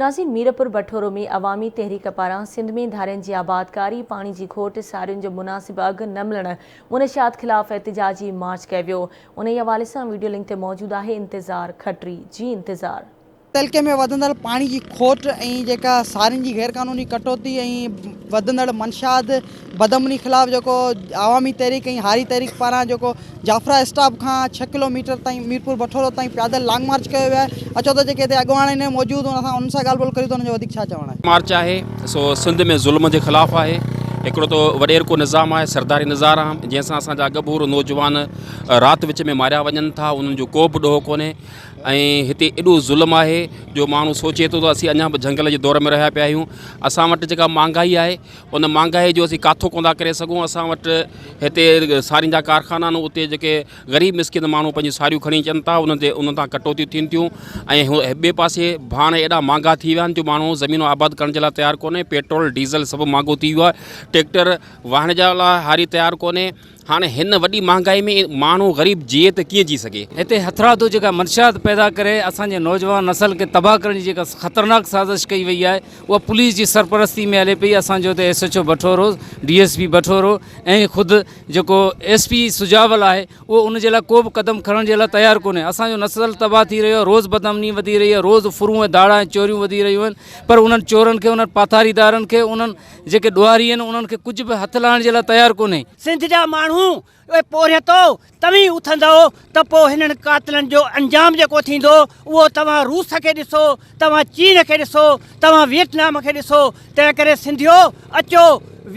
ناظرين ميرپور بٺورو ۾ عوامي تحريڪ پاران سنڌ ۾ ڌارين جي آبادڪاري، پاڻي جي کوٽ، سارين جو مناسب اگهه نه ملڻ، منشيات خلاف احتجاجي مارچ ڪيو ويو. انهي حوالي سان ويڊيو لنڪ تي موجود آهي انتظار کٽري جي انتظار. تعلقي ۾ وڌندڙ پاڻي جي کوٽ ۽ جيڪا سارين جي غيرقانوني ڪٽوتي ۽ وڌندڙ منشيات بدامني خلاف جيڪو عوامي تحريڪ ۽ هاري تحريڪ پاران جيڪو جعفرا اسٽاپ کان ڇهه ڪلو ميٽر تائين ميرپور بٺورو تائين پيادل لانگ مارچ ڪيو ويو آهي اچو ته جيڪي هتي اڳواڻ آهن موجود ان سان انهن سان ڳالهه ٻولهه ڪريون ته انهن جو وڌيڪ ڇا چوڻ آهي. مارچ آهي سو سنڌ ۾ ظلم جي خلاف آهي هڪڙو ته وڏيرڪو نظام آهي سرداري نظارام جنهن سان اسان جا ڳڀور نوجوان رات وچ ۾ ماريا وڃن ٿا انهن جو ڪو به ڏوهه ڪونهي ۽ هتي ايڏو ظلم آهي جو ماڻهو سوچي ٿو ته اسين اڃا به جهنگل جي دور ۾ رهيا پيا آهيون اسان وٽ جيڪا مهانگائي آهي ان مهانگائي جو اسين ڪاٿو ڪونه ٿا ڪري سگهون اسان وٽ هتي سارين جا ڪارخانا آهن اتي جيڪي غريب مسڪين ماڻهو پنهنجون ساريون کڻي اچن ٿا انهن تي انهن تان ڪٽوتيون ٿين ٿيون ۽ ٻئي پاسي ڀاڻ ايڏا مهانگا ٿي ويا آهن جو ماڻهو زمينون آباد ڪرڻ جي لاء تيار ڪونهي پيٽرول ڊيزل سڀ مهانگو ٿي ويو آهي ٽريڪٽر واهڻ جي لاء هاري تيار ڪونهي هاڻي هن وڏي مهانگائي ۾ ماڻهو غريب جيئي ته ڪيئن جي سگهي؟ هتي هٿرادو جيڪا منشيات پيدا ڪري اسان جي نوجوان نسل کي تباهه ڪرڻ جي جيڪا خطرناڪ سازش ڪئي وئي آهي اها پوليس جي سرپرستي ۾ هلي پئي اسان جو هتي S H O Bathoro D S P Bathoro ۽ خود جيڪو ايس پي سجاول آهي اهو ان جي لاء ڪو به قدم کڻڻ جي لاء تيار ڪونهي اسان جو نسل تباهه ٿي رهيو آهي روز بدامني وڌي رهي آهي روز ڦرون ۽ ڌاڙا ۽ چوريون وڌي رهيون آهن پر انهن چورن کي انهن پاٿاريدارن کي انهن جيڪي ڏوهاري آهن انهن کي ڪجهه به هٿ لاهڻ جي لاء تيار ڪونهي. سنڌ جا ماڻهو اي پورهيتو توهين اٿندؤ ته پوء هنن قاتلن جو انجام جيڪو ٿيندو اهو توهان روس کي ڏسو توهان چين کي ڏسو توهان ويٽنام کي ڏسو تنهن ڪري سنڌيو اچو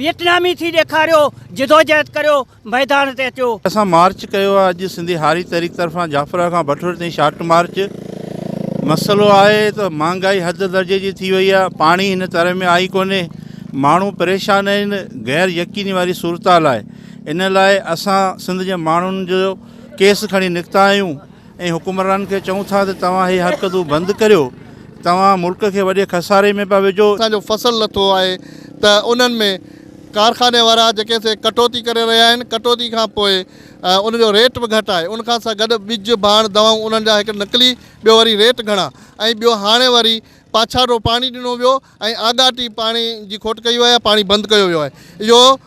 ويٽنامي ٿي ڏيکاريو جدوجهد ڪريو ميدان تي اچو. اسان مارچ ڪيو آهي اڄ سنڌي هاري تحريڪ طرفان جعفرا کان بٺوري تائين شارٽ مارچ مسئلو آهي ته مهانگائي حد درجي جي ٿي وئي آهي پاڻي هن تر ۾ آئي ڪونهي ماڻهو پريشان آهن غير يقيني واري صورتحال آهي ان لاء اسان سنڌ جي ماڻهن جو ڪيس کڻي نڪتا آهيون ۽ حڪمرانن کي چئون ٿا ته توهان هي حرڪتون بند ڪريو توهان ملڪ کي وڏي خساري ۾ پيا وجهو. اسان جو فصل لٿو آهي ته انهن ۾ ڪارخاني وارا جيڪي سي ڪٽوتي ڪري رهيا آهن ڪٽوتي کان پوء ان جو ريٽ به گهٽ آهي ان کان سان گڏ ٻج ڀاڻ دوائون انهن جا هڪ نقلي ٻيو وري ريٽ گهڻا ۽ ٻيو هاڻي وري پاڇاڙو پاڻي ڏنو ويو ۽ آڳاٽي پاڻي جي کوٽ ڪئي وئي آهي پاڻي بند ڪيو ويو آهي اهو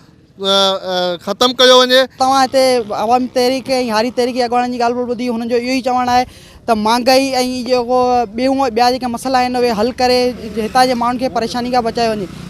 ختم ڪيو وڃي. توهان هتي عوامي تحريڪ ۽ هاري تحريڪ جي اڳواڻن جي ڳالهه ٻولهه ٻڌي هنن جو اهو ئي چوڻ آهي ته مهانگائي ۽ جيڪو ٻيون ٻيا جيڪي مسئلا آهن اهي حل ڪري هتان جي ماڻهن کي پريشاني کان بچايو وڃي.